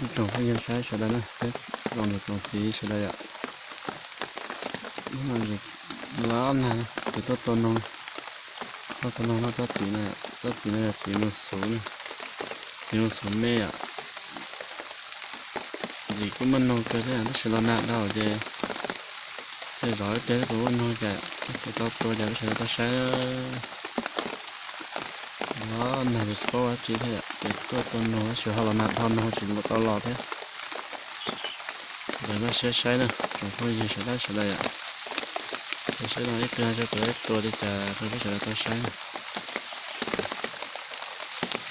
Ib tsoom phooj ywg saib sawv daws na, peb tsoom niam tsoom txiv sawv daws yom. Hnub no los ob nag ces tuaj tua noog, tuaj tua noog noj tsob txiv no, tsob txiv no yog txiv mus xuv, txiv mus xuv me yom. Ntxim kuj muaj noog kawg thiab tab sis los nag dhau ces thiaj zov ib pliag puas muaj noog cas, ces tau tua ces peb sawv daws tau saib. Los nag ces tsis paub ua dab tsi thiab yom, ces tuaj tua noog tab sis ho los nag dhau noog tsis tau los thiab. Ces npaj siab saib na tsoom phooj ywg sawv daws sawv daws yom. Saib no ib pliag tso kuv tua li cas rau peb sawv daws tau saib na.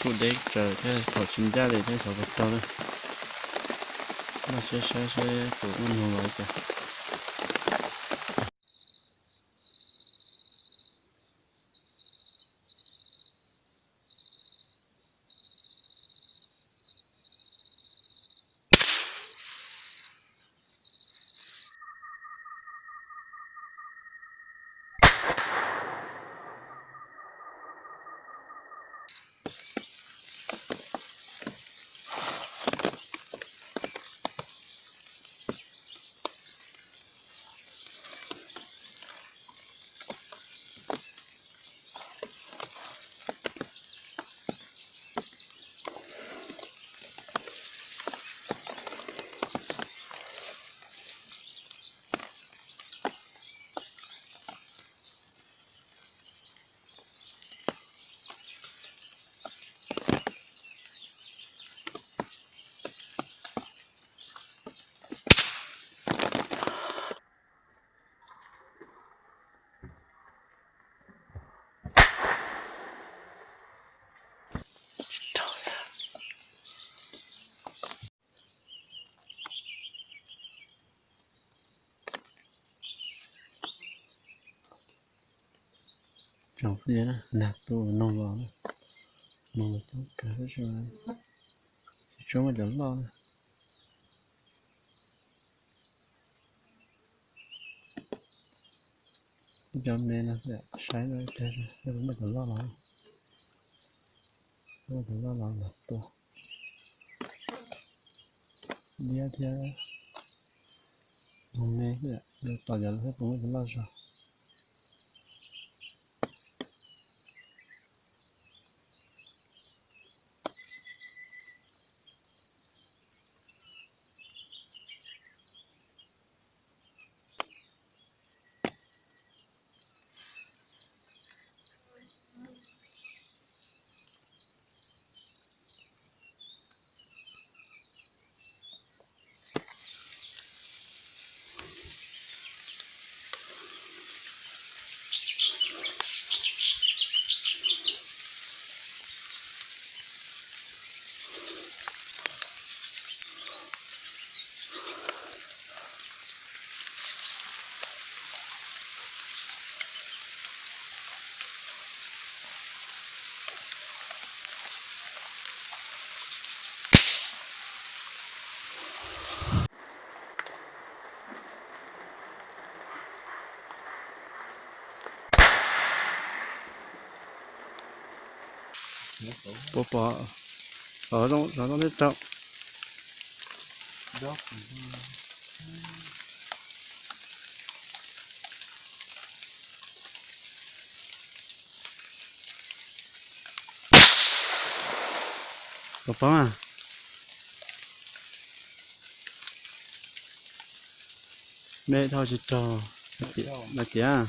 Kuj deb tsawv thiab thaum tsis ncaj li thiab xyov puas raug na. Npaj siab saib seb puas muaj noog los li cas. Tsoom phooj ywg, nag tu noog los, noog los coob kawg tab sis tsis tshua muaj cov loj na. Cov me no saib no ib pliag seb puas muaj cov loj los, muaj cov loj los nag tua. Diab thiab noog me xwb, tos cov saib puas muaj cov loj zog. Puas pom? Pom zoo, zoo thiab rau. Pom pom mas. Me dhau tsis raug. Los tiav.